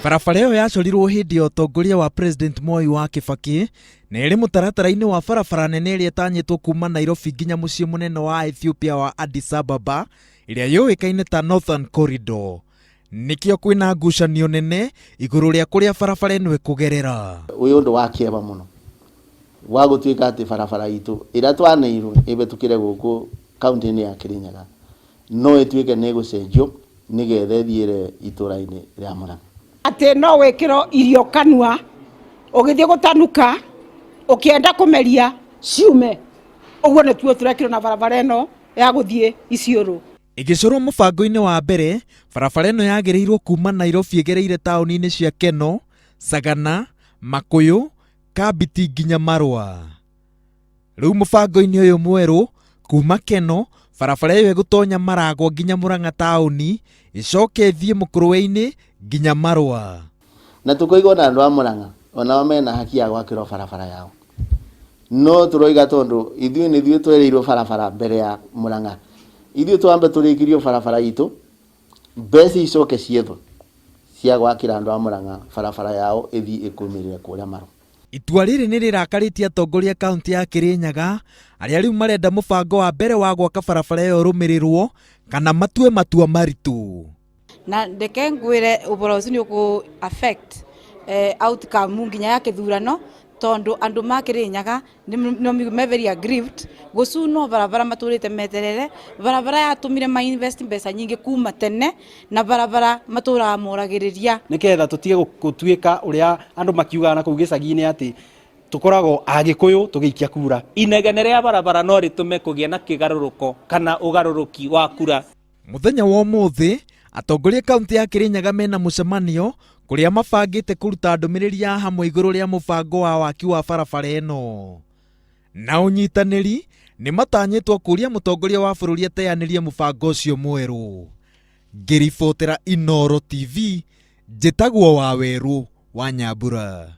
Barabara ĩyo yacorirwo hĩndĩ ya ũtongoria wa President Mwai wa Kibaki na ĩrĩ mũtaratara-inĩ wa barabara nene ĩrĩa ĩtanyĩtwo kuma Nairobi nginya mũciĩ mũnene wa Ethiopia wa Addis Ababa ĩrĩa yũĩkaine ta Northern Corridor. Nĩkĩo kwĩna ngucanio nene igũrũ rĩa kũrĩa barabara ĩno ĩkũgerera. Ũyũ ũndũ wa kĩeva mũno wa gũtuĩka atĩ barabara itũ ĩrĩa twaneirwo ĩhetũkĩre gũkũ kaunti-inĩ ya Kirinyaga no ĩtuĩke nĩ ĩgũcenjio nĩgetha ĩthiĩre itũra-inĩ rĩa Murang'a. Atĩ no wĩkĩrwo irio kanua ũgĩthiĩ gũtanuka ũkĩenda kũmeria ciume. Ũguo nĩtuo tũrekĩrwo na barabara ĩno ya gũthiĩ Isiolo. Ĩgĩcorwo mũbango-inĩ wa mbere, barabara ĩno yagĩrĩirwo kuma Nairobi ĩgereire taũni-inĩ cia Kenol, Sagana, Makuyu, Kambiti nginya Marua. Rĩu mũbango-inĩ ũyũ mwerũ, kuma Kenol, barabara ĩyo ĩgũtonya Maragwa nginya Murang'a taũni, ĩcoke ĩthiĩ Mũkũrwe-inĩ nginya Marua. Na tũkoiga ona andũ a Murang'a onao mena haki ya gwakĩrwo barabara yao. No tũroiga tondũ ithuĩ nĩ ithuĩ twerĩirwo barabara mbere ya Murang'a, ithuĩ twambe tũrĩkĩrio barabara itũ, mbeca icoke ciethwo cia gwakĩra andũ a Murang'a barabara yao ĩthiĩ ĩkũmĩrĩre kũrĩa Marua. Itua rĩrĩ nĩ rĩrakarĩtie atongoria kaunti ya Kirinyaga arĩa rĩu marenda mũbango wa mbere wa gwaka barabara ĩyo ũrũmĩrĩrwo kana matue matua maritũ. Na ndeke ngwire uboro ucio ni uku affect outcome nginya ya kithurano tondu andu ma Kirinyaga no me very aggrieved gucunwo barabara maturite meterere barabara yatumire ma invest mbeca nyingi kuma tene na barabara maturaga moragiriria. Niketha tutige gutuika uria andu makiugaga na kuu gicagi-ini ati tukoragwo Agikuyu tugiikia kura. Inegene ria barabara no ritume kugia na kigaruruko kana ugaruruki wa kura. Mũthenya wa ũmũthĩ, atongoria kaunti ya Kirinyaga mena mũcemanio kũrĩa mabangĩte kũruta ndũmĩrĩri ya hamwe igũrũ rĩa mũbango wa waki wa barabara ĩno. Na ũnyitanĩri nĩ matanyĩtwo kũria mũtongoria wa bũrũri ateanĩrie mũbango ũcio mwerũ. Ngĩribotera Inooro TV, njĩtagwo Wawerũ wa Nyambura.